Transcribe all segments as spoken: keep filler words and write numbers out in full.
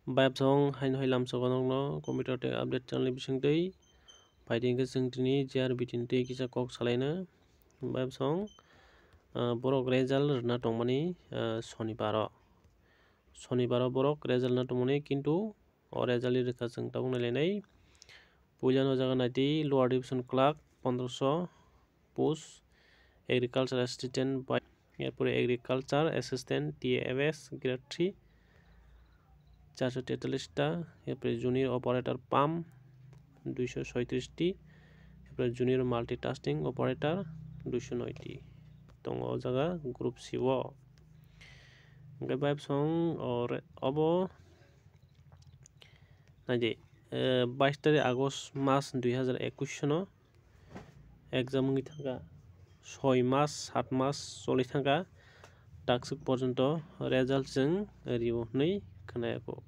Bayapsong haino hai lamsogo nokno computer tei update channel ni bisingtwi phaidi hwnkhe chwng tini J R B T ni twi kisa kok salaina. Bayapsong, ah, borok result rwna tongmani, ah, sonibaro. Sonibaro borok result rwna tongmani, kintu o result ni rwkha chwng tabuk nailainai. Puilano jaga naidi lower division clerk pondroso post, agriculture assistant bai, erpore agriculture assistant T A F S grade three charso tetallis ta, erpore junior operator pump duiso soitris ti, erpore junior multitasking operator duiso noi ti tongo o jaga group C o. Hwnkhe bayapsong o re-, obo naidi, eh, bais tarik August mas dui hazar ekush sono exam wngwi thangkha, soi mas, sat mas choli thangkha, takswk porjonto result chwng rio hwnwi khwnayakho.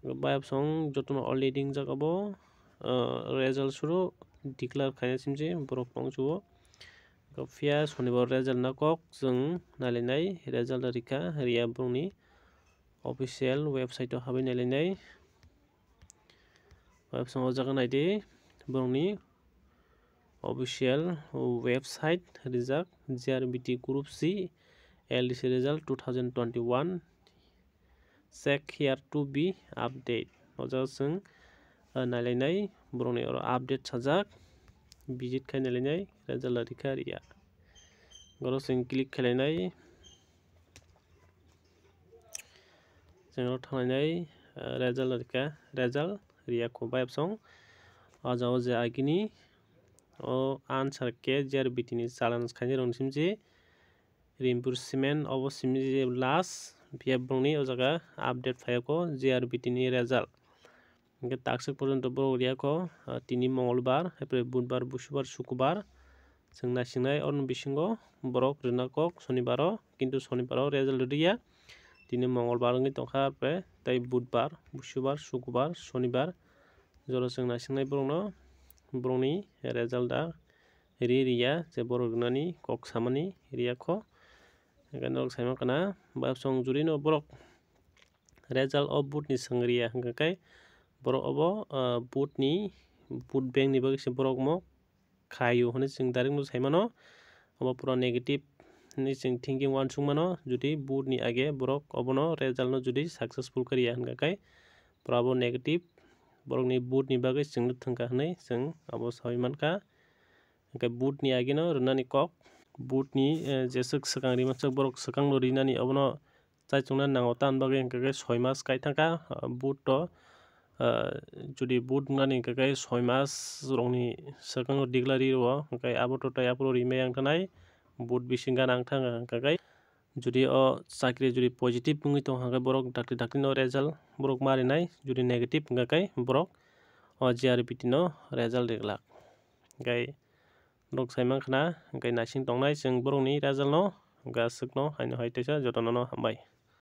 Bayapsong jotono already wngjak abo, ah, result suru declare khaina simse borok tongsuo. Phiya sonibar result na kok chwng nailainai, result rikha riya borokni official website o habwi nailainai. Website o jaga naidi borokni official website rijak J R B T Group C L D C result two thousand twenty-one. Check here to be update. O jaga chwng, ah, nailainai borokni oro update sajak, visit khai nailainai result rikha riya. Oro chwng click khlainai. Chwng oro thanglainai, ah, result rikha, result riyakho bayapsong. O jaga o je agini o answer khe J R B T ni challenge khainai rokni simse Rimpur Cement obo simi je last, phiya borokni o jaga update phaiyakho J R B T ni result. Hwnkhe takswk porjonto borok riyakho, ah, tini Mongolbar, haipore Budbar, Busubar, Sukubar. Chwng naisingnai oroni bisingo borok rwna kok sonibaro, kintu sonibaro result rwya. Tini Mongolbar wngwi tongkha, haipore tei Budbar, Busubar, Sukubar, Sonibar. Jora chwng naisingnai borokno, borokni result da ri riya, je borok rwnani kok samani riyakho. Hwnkhe norok saimankha na, bayapsong jurino borok result o vote ni swng riya hwnkha khe borok obo, ah, vote ni, vote bank ni bagwi se borok omo khaio hwnwi chwng direct no saimano. Obo pura negative hwnwi chwng thinking uansukmano, jodi vote ni age borok obono result no jodi successful kariya hwnkha khe pura bo negative, borokni vote ni bagwi chwngno thwngkha hwnwi chwng abo sawi mankha. Hwnkhe vote ni agino rwnani kok, vote ni, eh, jeswk swkang rimansuk borok swkangno rinani obono chaichungna nango, tamni bagwi hwnkha khe soi mas kai thangkha, ah, vote to, ah, jodi vote wngnani hwnkha khe soi mas rokni swkango declare rio, hwnkhe abo to tei aphuru rimai yang thanai, vote bising gana ang thangkha, hwnkha khe jodi o chakri jodi positive wngwi tongkha khe borok dakti dakti no result borok ma rinai, jodi negative wngkha khe borok o J R B T no result riglak. Hwnkhe norok saimankha na, hwnkhe naising tongnai chwng borokni result no, hwnkhe aswkno haino hai teisa jotono no hambai.